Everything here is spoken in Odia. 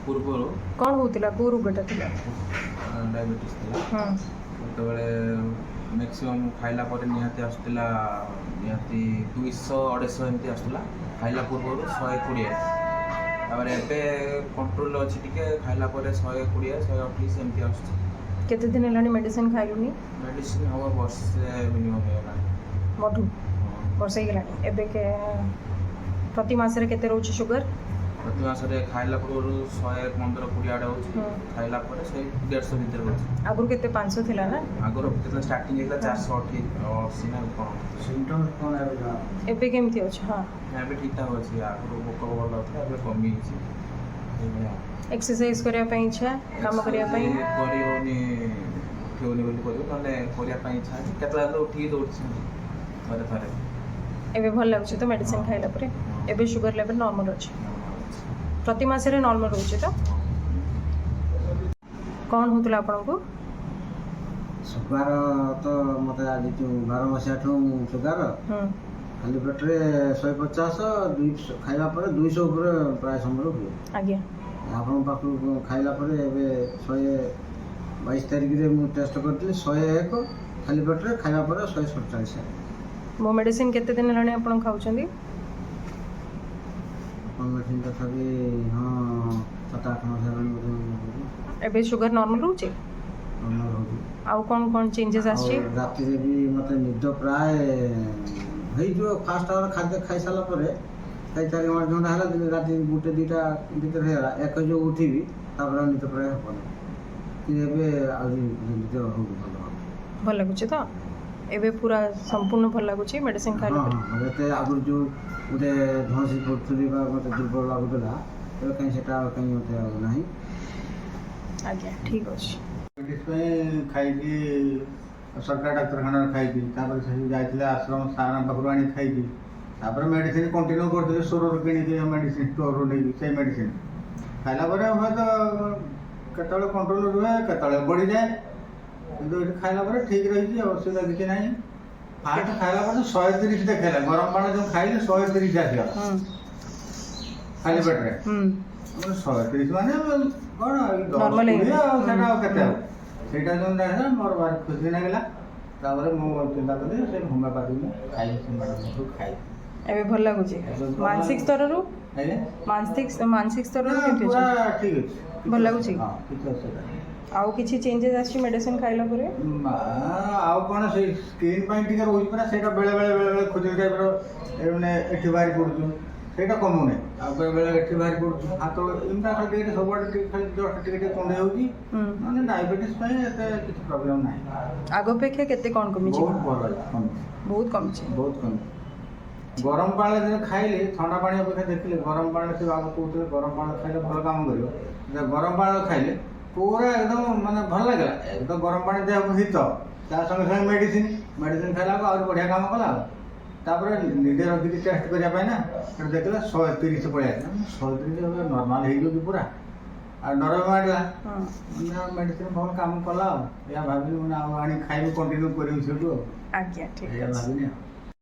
ପୂର୍ବରୁ କ'ଣ ହେଉଥିଲା? କେଉଁ ରୋଗଟା ଥିଲା? ଡାଇବେଟିସ୍ ଥିଲା। ସେତେବେଳେ ମ୍ୟାକ୍ସିମମ୍ ଖାଇଲା ପରେ ନିହାତି ଆସୁଥିଲା, ନିହାତି 200 250 ଏମିତି ଆସୁଥିଲା। ଖାଇଲା ପୂର୍ବରୁ 120। ତାପରେ ଏବେ କଣ୍ଟ୍ରୋଲ ଅଛି ଟିକେ। ଖାଇଲା ପରେ 120, 128 ଏମିତି ଆସୁଛି। କେତେ ଦିନ ହେଲାଣି ମେଡ଼ିସିନ ଖାଇଲୁନି? ମେଡ଼ିସିନ ହେବ, ବର୍ଷେ ମିନିମମ୍ ହେଇଗଲାଣି। ମଧୁ? ହଁ। ବର୍ଷେ ହେଇଗଲାଣି। ଏବେ ପ୍ରତି ମାସରେ କେତେ ରହୁଛି ସୁଗର? ପ୍ରତି ମାସରେ ଖାଇଲା ପୂର୍ବରୁ 115 20 ଆଡ଼େ ହେଉଛି। ଖାଇଲା ପରେ ସେଇ 150 ଭିତରେ ହେଉଛି। ଆଗରୁ କେତେ, 500 ଥିଲା ନା? ଆଗରୁ ଯେତେବେଳେ ଷ୍ଟାର୍ଟିଂ ହେଇଥିଲା, 480 ନା କ'ଣ। ସିମ୍ପଟମ୍ସ କ'ଣ ଏବେ ଜଣା? ଏବେ କେମିତି ଅଛି? ହଁ। ନା, ଏବେ ଠିକ୍ ଠାକ୍ ଅଛି। ଆଗରୁ ଭୋକ ଭଲ ଲାଗୁଥିଲା, ଏବେ କମିଯାଇଛି, ଏଇଭଳିଆ। ଏକ୍ସରସାଇଜ କରିବା ପାଇଁ ଇଚ୍ଛା, କାମ କରିବା ପାଇଁ? Exercise କରି ହେଉନି, ଉଠି ହେଉନି ବୋଲି କରିବ, ନହେଲେ କରିବା ପାଇଁ ଇଚ୍ଛା ଅଛି। କେତେବେଳେ ହେଲେ ଉଠିକି ଦୌଡ଼ୁଛି ଥରେ ଥରେ। ଏବେ ଭଲ ଲାଗୁଛି ତ ମେଡ଼ିସିନ ହଁ। ଖାଇଲା ପରେ? ହଁ। ଏବେ ସୁଗର ଲେଭେଲ୍ ନର୍ମାଲ ଅଛି? ପ୍ରତି ମାସରେ ନର୍ମାଲ ରହୁଛି ତ? କ'ଣ ହେଉଥିଲା ଆପଣଙ୍କୁ? ସୁଗାର ତ ମୋତେ ଆଜି ଯେଉଁ 12 ମସିହାଠୁ ସୁଗାର। ଖାଲି ପେଟରେ 150, 200, ଖାଇବା ପରେ 200 ଉପରେ ପ୍ରାୟ ସମୟରେ ହୁଏ। ଆପଣଙ୍କ ପାଖକୁ ଖାଇଲା ପରେ ଏବେ 122 ତାରିଖରେ ମୁଁ ଟେଷ୍ଟ କରିଥିଲି, 101 ଖାଲି ପେଟରେ, ଖାଇବା ପରେ 147। ମୋ ମେଡ଼ିସିନ କେତେ ଦିନ ହେଲାଣି ଆପଣ ଖାଉଛନ୍ତି? ଆପଣ ମେଡ଼ିସିନ ତଥାପି ହଁ, 7-8 ମାସ ହେଲାଣି ବୋଧେ ମୁଁ ଖାଉଛି। ଏବେ ସୁଗର ନର୍ମାଲ ରହୁଛି? ନର୍ମାଲ ରହୁଛି। ଆଉ କ'ଣ କ'ଣ ଚେଞ୍ଜେସ୍ ଆସିଛି? ଆଉ ରାତିରେ ବି ମୋତେ ନିଦ ପ୍ରାୟ ହେଇଯିବ। ଫାଷ୍ଟ ଆୱାର ଖାଦ୍ୟ ଖାଇସାରିଲା ପରେ ସେଇ 4 5 ଘଣ୍ଟା ହେଲା, ଦିନ ରାତି 1 2ଟା ଭିତରେ ହେଇଗଲା, ଏକ ଯୋଉ ଉଠିବି, ତାପରେ ଆଉ ନିଦ ପ୍ରାୟ ହେବନି। କିନ୍ତୁ ଏବେ ଆହୁରି ନିଦ ହେଉଛି ଭଲ। ଭଲ ଲାଗୁଛି ତ ଏବେ? ପୁରା ସମ୍ପୂର୍ଣ୍ଣ ଭଲ ଲାଗୁଛି ମେଡ଼ିସିନ ଖାଇଲା ପରେ? ହଁ, ଏତେ ଆଗରୁ ଯେଉଁ ଗୋଟେ ଝଇଁସି ପଡ଼ୁଥିଲି ବା ମୋତେ ଦୁର୍ବଳ ଲାଗୁଥିଲା, ଏବେ କାହିଁ ସେଟା ଆଉ କାହିଁ ମୋତେ ଆଉ ନାହିଁ। ଆଜ୍ଞା, ଠିକ୍ ଅଛି। ମେଡ଼ିସିନ ପାଇଁ ଖାଇକି, ସରକାରୀ ଡାକ୍ତରଖାନାରେ ଖାଇକି, ତାପରେ ସେଠି ଯାଇଥିଲେ ଆଶ୍ରମ ସାରଙ୍କ ପାଖରୁ ଆଣି ଖାଇକି, ତାପରେ ମେଡ଼ିସିନ କଣ୍ଟିନ୍ୟୁ କରୁଥିଲି। ଷ୍ଟୋରରୁ କିଣିକି, ମେଡ଼ିସିନ ଷ୍ଟୋରରୁ ନେଇକି ସେଇ ମେଡ଼ିସିନ ଖାଇଲା ପରେ ହୁଏତ କେତେବେଳେ କଣ୍ଟ୍ରୋଲ ରୁହେ, କେତେବେଳେ ବଢ଼ିଯାଏ। କିନ୍ତୁ ଏଠି ଖାଇଲା ପରେ ଠିକ୍ ରହିଛି, ଅସୁବିଧା କିଛି ନାହିଁ। ଫାଷ୍ଟ ଖାଇଲା ପରେ 130 ଦେଖେଇଲା। ଗରମ ପାଣି ଯେଉଁ ଖାଇଲି, 130 ଆସିଗଲା ଖାଲି ପେଟରେ। 130 ମାନେ କ'ଣ, 10 Normal 20 ହେଇଗଲା। ଆଉ ସେଇଟା ଆଉ କେତେ ଆଉ ସେଇଟା ଯେଉଁ ଦେଖିଲା, ମୋର ଭାରି ଖୁସି ଲାଗିଲା। ତାପରେ ମୁଁ ଚିନ୍ତା କଲି, ସେ ହୋମିଓପାଥି ମୁଁ ଖାଇବି, ସେ ମ୍ୟାଡ଼ାମଠୁ ଖାଇବି। ଏବେ ଭଲ ଲାଗୁଛି ଏବେ ଭଲ ମାନସିକ ଲାଗୁଛି। ସ୍ତରରୁ? ଆଜ୍ଞା? ମାନସିକ ସ୍ତରରୁ ନା, କେମିତି ପୁରା ଅଛି? ଠିକ୍ ଅଛି। ଭଲ ଲାଗୁଛି? ହଁ, କିଛି ଅସୁବିଧା ନାହିଁ। ଆଉ କିଛି ଚେଞ୍ଜେସ୍ ଆସିଛି ମେଡ଼ିସିନ ଖାଇଲା ପରେ? ମା, ଆଉ କ'ଣ, ସେଇ ସ୍କିନ୍ ପାଇଁ ଟିକେ ରହୁଛି ପରା। ସେଇଟା ବେଳେ ବେଳେ ବେଳେ ବେଳେ ଖୁଜୁଳି ଟାଇପ୍ର ମାନେ ଏଠି ବାହାରି ପଡ଼ୁଛୁ, ସେଇଟା କମୁନି। ଆଉ ବେଳେ ବେଳେ ଏଠି ବାହାରି ପଡ଼ୁଛୁ, ହାତ ଏମିତି ଖାଲି ଟିକେ ଟିକେ ସବୁଆଡ଼େ ଟିକେ ଖାଲି ଜଷ୍ଟ ଟିକେ ଟିକେ କୁଣ୍ଡେଇ ହେଉଛି। ମାନେ ଡାଇବେଟିସ୍ ପାଇଁ ଏତେ କିଛି ପ୍ରୋବ୍ଲେମ୍ ନାହିଁ। ଆଗ ଅପେକ୍ଷା କେତେ କ'ଣ କମିଛି? ବହୁତ ଭଲ ଅଛି, କମିଛି। ବହୁତ କମିଛି? ବହୁତ କମିଛି। ଗରମ ପାଣିରେ ଯେତେବେଳେ ଖାଇଲି, ଥଣ୍ଡା ପାଣି ଅପେକ୍ଷା ଦେଖିଲି ଗରମ ପାଣିରେ, ସେ ବାବୁ କହୁଥିଲେ ଗରମ ପାଣି ଖାଇଲେ ଭଲ କାମ କରିବ। ଯେତେବେଳେ ଗରମ ପାଣିରେ ଖାଇଲେ, ପୁରା ଏକଦମ ମାନେ ଭଲ ଲାଗିଲା। ଏକଦମ ଗରମ ପାଣି ଦେହକୁ ହିତ, ତା ସଙ୍ଗେ ସଙ୍ଗେ ମେଡ଼ିସିନ। ମେଡ଼ିସିନ ଖାଇଲାକୁ ଆହୁରି ବଢ଼ିଆ କାମ କଲା। ଆଉ ତାପରେ ନିଜେ ରଖିକି ଟେଷ୍ଟ କରିବା ପାଇଁ ନା, ସେଟା ଦେଖିଲା 130 ପଳେଇ ଆସିଲା। 130 ଏବେ ନର୍ମାଲ ହେଇଯାଉଛି ପୁରା, ଆଉ ଡର ବି ମାଡ଼ିଲା। ମେଡ଼ିସିନ ଭଲ କାମ କଲା। ଆଉ ଏହା ଭାବିଲି, ମୁଁ ଆଉ ଆଣି ଖାଇବି, କଣ୍ଟିନ୍ୟୁ କରିବି ସେଇଠୁ ଆଉ। ଆଜ୍ଞା, ଠିକ୍ ଏଇଆ ଅଛି। ଭାବିନି ଆଉ।